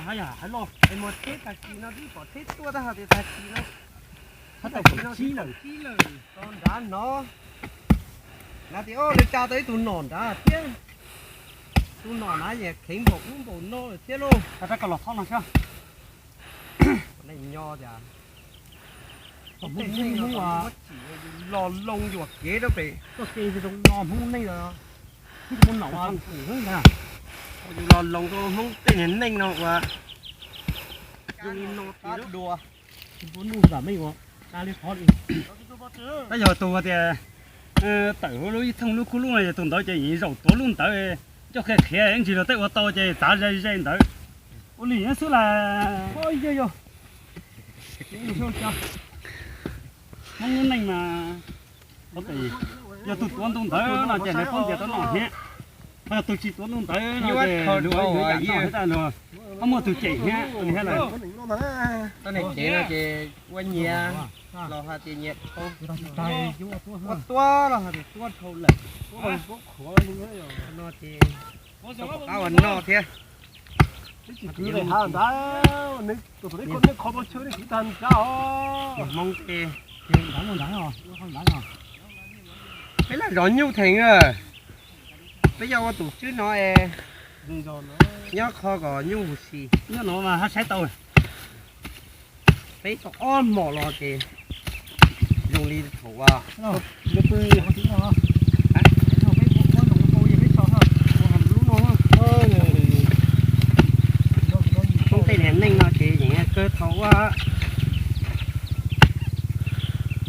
Hais los es mus tsheb tag kis no twb pom tsheb tuaj tab hais tias tag kis no, tag kis no twb pom tsheb lawm. Tau nrad no, na tias o lawv tsa tau ib tug nom nrad thiab. Tus nom na yeej kheev npaum ub npaum no lawm thiab lauj. Rab koj los thob no sab. Neej nyob tias Hmoob neej no muab tsim los loo yuam kev rau pem txoj kev zoo no Hmoob neej os. Hmoob muaj nom ua ntag. Yus los loo rau Hmoob tej niag neej no ua zoo li no tiag dua. Tab yog tus tias tawm hauv lub ib thooj lub khub lub no yog tus ntawd ces yeej zaum tuav lub ntawd, coj qhia qhia ib ntsis los tej ua tau ces txav ze ze ntawd. Ua li xwb las. Yog, Hmoob lub neej mas, yog tus tuav ntu ntawd no ces lawv paub tias tau noj thiab, ho yog tus tsis tuav ntu ntawd no ces luag ua ib yam noj thiab tag luag, ho muaj tus cem thiab li thiab lawm. Tau niam cev no ces ua nyias los hais tias nyias dhau, ua tuab los hais tias tuab dhau lawm. No ces tau pom qab ua noj thiab. Kwv ha ntawd, tus nej kho tau chaw nej kwv tag ntawd os. Hmoob ces peb laj zov nyuj theem, peb yog ua tus tswb no es nyob kho kom nyuj huv si. Nyob no mas hab saib tau. Peb tau ob hmos los ces zoo li thaum ua Hmoob tej niag neej no ces yeej kawg thaum ua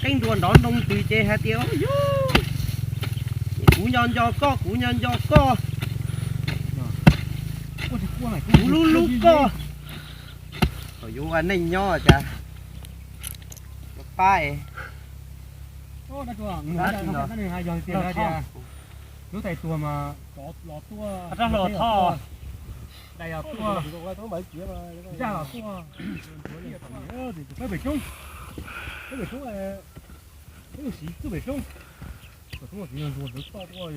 teeb nruas nrov ntoo twg ces hais tias yus, kuv nco nco koj, kuv nco nco koj, kuv hlub hlub koj. Thaum yuav ua neej nyob cas pab lub tais tuag mas rov los tuaj, dais los tuaj, zaj los tuaj, peb pem xyoob, peb pem xyoob, peb lub siv txuj pem xyoob, kom tub txiv yog ntxuag ntawd toj tuaj.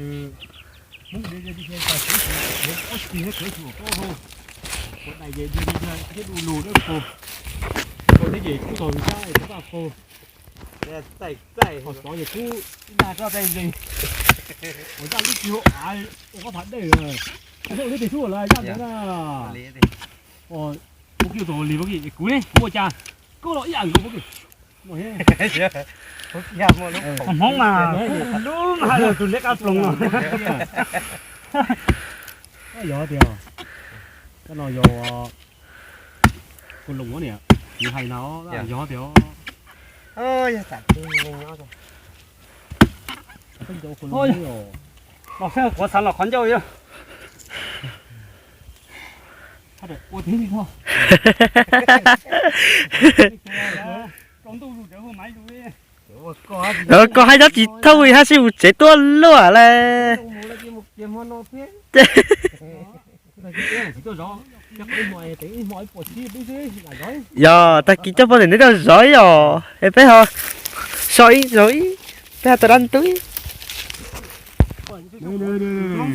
Hmoob li li li tais xyoob xyoob ob txig thiab xyoob xyoob plaub hau, ua dais ces li li thiab du lug dawb paug, thiab ces kub tog sab es tab paug, txaij txaij ho xov ces kub ib dag roj txaij zeeg, ua zaj lub tsis hau av ua qab phav dej, ua lub teg xub lawm zaj ntawd na. Ua kiag tau li kuv ne kuv ua cas koj los ib yam nkaus. Hmoob mas kub lub hais tus liab kab ploog no. Yog tias, koj no yog kua loos niam, nws hais no yog tias, yog tam, los saib quav xav los qhov ncauj yog. Koj hais dab tsis thauj hab sib mus tsev tuaj luaj lawm. Yog tag kis coj poj niam neb tuaj zov ib os, es peb ho so ib zaug ib, peb ho tau dab ntub ib.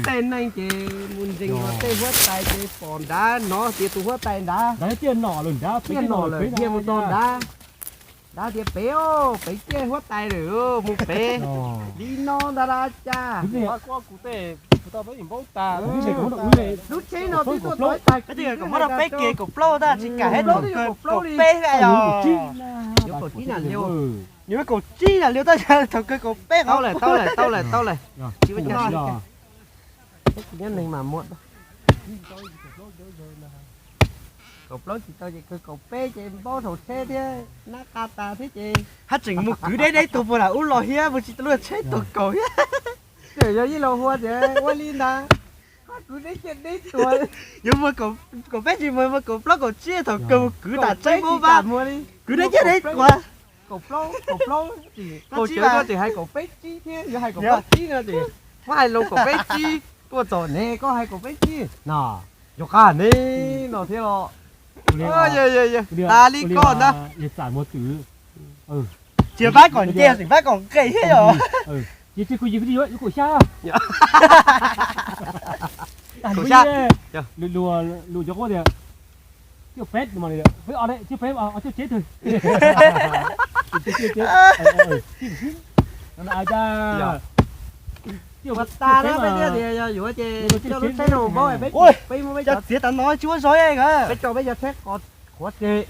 Tej neeg ces mus ntseeg los tej huab tais ces pom nrad no tias tus huab tais nrad tiaj nom lawm thiaj mus txog nrad. Nrad tias pem, pem ciaj huab tais lawm mus pem li no ntag dab cas. Lub tsheb no twb tuaj tau ib tag kis kom muab rau peb kiag kaum plaub tab tsis kam hais kaum peb yog. Yuav kaum tsib na liu, yuav kaum tsib na liu tab yog thaum kawg kaum peb. Tau lawm, tau lawm, tau lawm, tau lawm. Tsis ua cas. Peb kuv nyob neeg mas muaj kaum plaub tsis tau ces kawg kaum peb ces npaub thaum tsheb thiab nab qa tas thiab ces. Hab tseem mus kwv deb deb tuag puag nram ub los thiab, mus tsis tau luaj tsheb tuag kaum thiab. Yog ib los hua tias ua li ntag, kwv deb ciaj deb tuag. Yuav muaj kaum peb tsis muaj, muaj kaum plaub kaum tsib thaum kawg mus kwv tas tsheb npaub vab, kwv deb ciaj deb tuag. Kaum plaub, kaum plaub, kaum tsib, koj tseem hais kaum peb tsib thiab, yuav hais kaum plaub tsib no ces muab hais loo kaum peb tsib tuaj txog ne, koj hais kaum peb tsib no, yog qab ne no thiab los. Tas li koj ntag. Tsis pab kom nce, tseem pab kom nqes thiab yog. Kaum xya, lus cov qub tias Cuaj peb no, peb ob, cuaj peb, cuaj tsib twg. Ua tas no peb thiaj tias yog yuav ces coj lub tsheb no mus npaub peb, peb muab peb cov txiav tas no tsis muaj zog nkawd, peb coj peb cov tsheb qhuav qhuav ces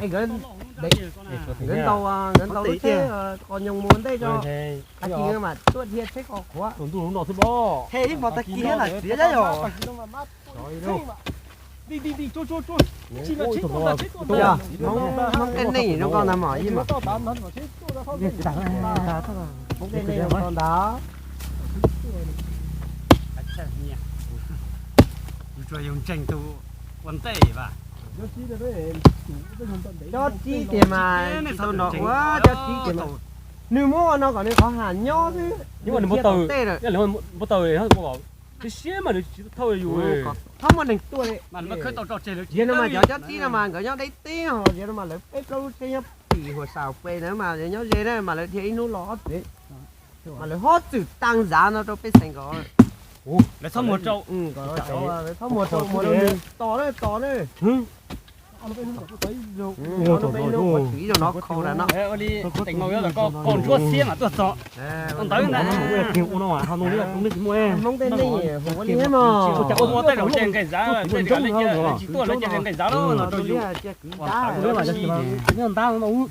nkawd, nkawd ntaus, nkawd ntaus lub tsheb qos nyoos mus ua ntej tso, tag kis mam tuaj dhia tsheb qos qhuav. Tus ntuj lub no xwb pob. He ib hmos tag kis thiab lam txiav yom. Hmoob tej neej zoo nkauj ntag mos ib mas. Hmoob tej neej zoo nkauj ntag. Tsuas yog ntseeg tus ua ntej vas. Cob tsib tiag mas tsis tau nrog ua cob tsib tiag mas. Nws muab ua no kom nws qhov ham nyob xwb. Nws npau taws, npau taws siab siab mas nws tsis thauj yus. Txhob muaj neeg tuaj li. Yog no mas cov cob tsib no mas nkawd nyob deb teb ho, yog no mas lawv peb plaub lub tsheb nyob pim huas saum pes na mas nyob ze na mas lawv dhia ib hnub los ob tsev. Mas lawv hob txwm tag zav no rau pej xeem nkaus. Lawv txhob muag rau, lawv txhob muag rau, muag rau nws tos na, tos na. Ib zaug no khau na no. Teem Maus yuav kom koj ntsuab xiab mas tuaj txog. Ntawd ntag. Hmoob tej neej hu ua li thiab mos. Ua muaj tej zaum ze nqaij zav, tej zaum lawv tsis tuaj lawv cia li nqaij zav lawm no rau yus. Nyob ntab no ub.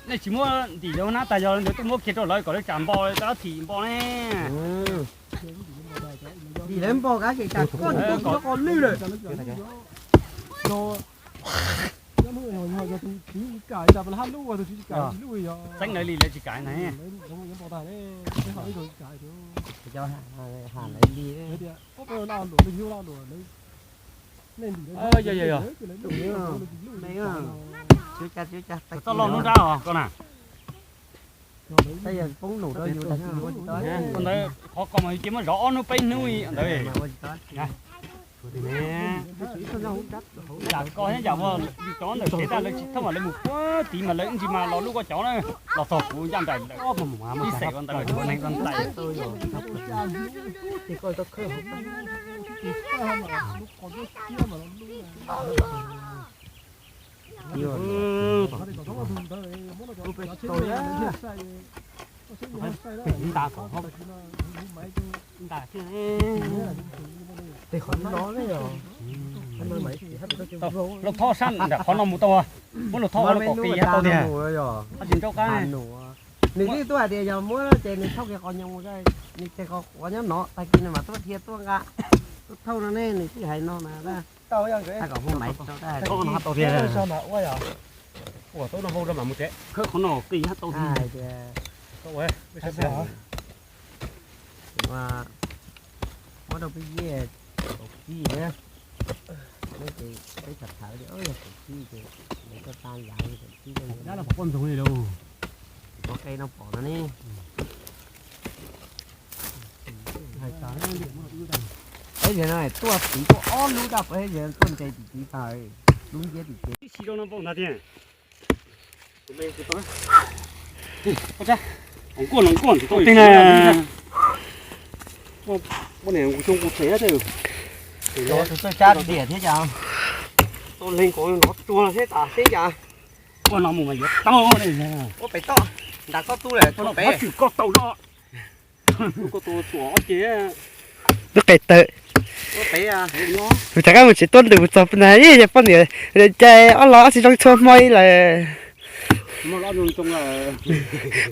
Nej tsis muab ntim lawv nab tag yog lawv tuaj muab kiag rau lawv kom lawv tsam npo, rov thim npo ne. Ntim lawv npo kav tsij tsam koj tsis tuaj koj lwj lawm. Txeeb lawv li lawv tsis kam na. Cov ham lawv li. Txoj loj hnub nrab os koj na. Ntawd qhov ko mas yus cia muab zov ob hnub peb hnub ntawd. Yam ko thiab yam ua yus cov ntawm tsev tag lawv tsis thauj mas lawv mus puag tid mas lawv ib ntsis mas los lub koj cov na, los txog kuv ncaj nraim lawm. Ib xeem ua ntawd lawm tsuav neeg ua ntais. Nta kom nta thiab. Tej qhov no ne yog Lauj Thoj sab nram qhov no mus tau, muab Lauj Thoj ua kom qis tau tiag. Tsis nraub qab. Nws twb tuaj hais tias yog muab ces nws thauj kiag qos nyoos mus, nws tes qos quav nyob no, tag kis nws mam tuaj dhia tuaj nqa, tuaj thauj no ne, nws twb hais no mas. Tau kom hu maiv rau tau tiag. Ua tau no hau rau mam mus tsev. Khawb qhov no qis hab tau tiag. Muab rau peb yej kaum kib na. Ces peb tham tham tias yog kaum kib ces nws tuaj ta yav kaum kib rau. Dab los pom poj ntxoog li lauj. Pov qe no pom no ne. Peb yawg no tuaj tim tuaj ob lub dab, peb yawg tuaj ntes tim tid tag, lub ntiab tim tid. Tib si rau no npaum ntag tiag. Nkuaj no nkuaj ntxim tau teg na. Muab niam kuv xyoo kuv phem thiab. Tus txawj tsab diam thiab cas. Tau leeg kom nov tsuag thiab tas seb cas. Ua no mus mas yuav tau. Ua pem toj, nram koj tub lawm, ua no pem. Qhov twg koj tau no. Koj tus tuam ces. Lub qe tawm. Tus rov qab mus tsev tuaj ntws mus txog na, ib yog poj niam cai ob los ob txiv zoo txhua hmo ib lawm.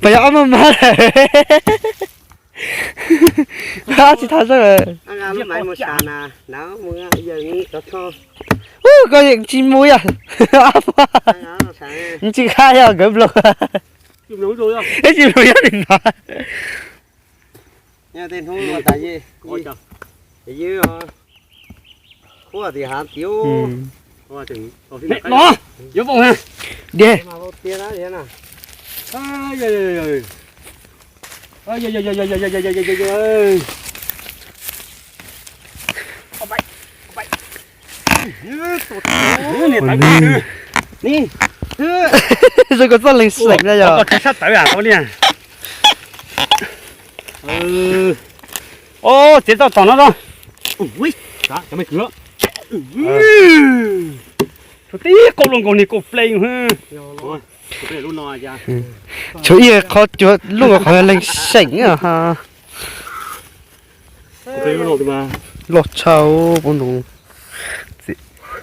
Puas yog ob muaj mab lawm? Ob txiv thov zoo lawm. Ub, koj yeej tsis mus yog. Tsis qab yog nkawd nplooj. Ib tsis mus yog li no. Tej hnub tas yej, yej, khuab tim hav tiuv. No, yuav vaum na. Diag. Zoo koj txoj leeg seem na yog. Sab tawv tau li. Os, txiav tau tom no os. Tshuav tib qau luaj nkaus niag kaum pleeg. Tshuav ib qho cuag luaj nkaus qhov leeg seem. Loj tshaj, pov ntoo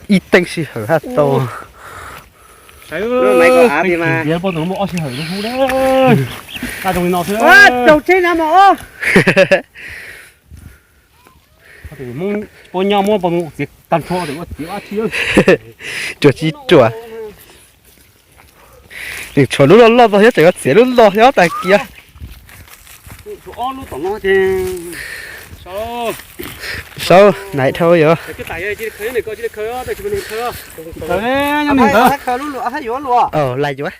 ib teej sij hawm haj tau. Pov ntoo muaj ob sij hawm hu. Raug tsheb na mas os. Muab nyob muab pov ntoo txiav tag nrho, txiav ab tsi. Ruam tsis ruam. Nws tshuav lub loj loj tod thiab, tseem yuav txiav lub loj thiab tag kiag. Saub, naiv dhau yog. Lais yuav.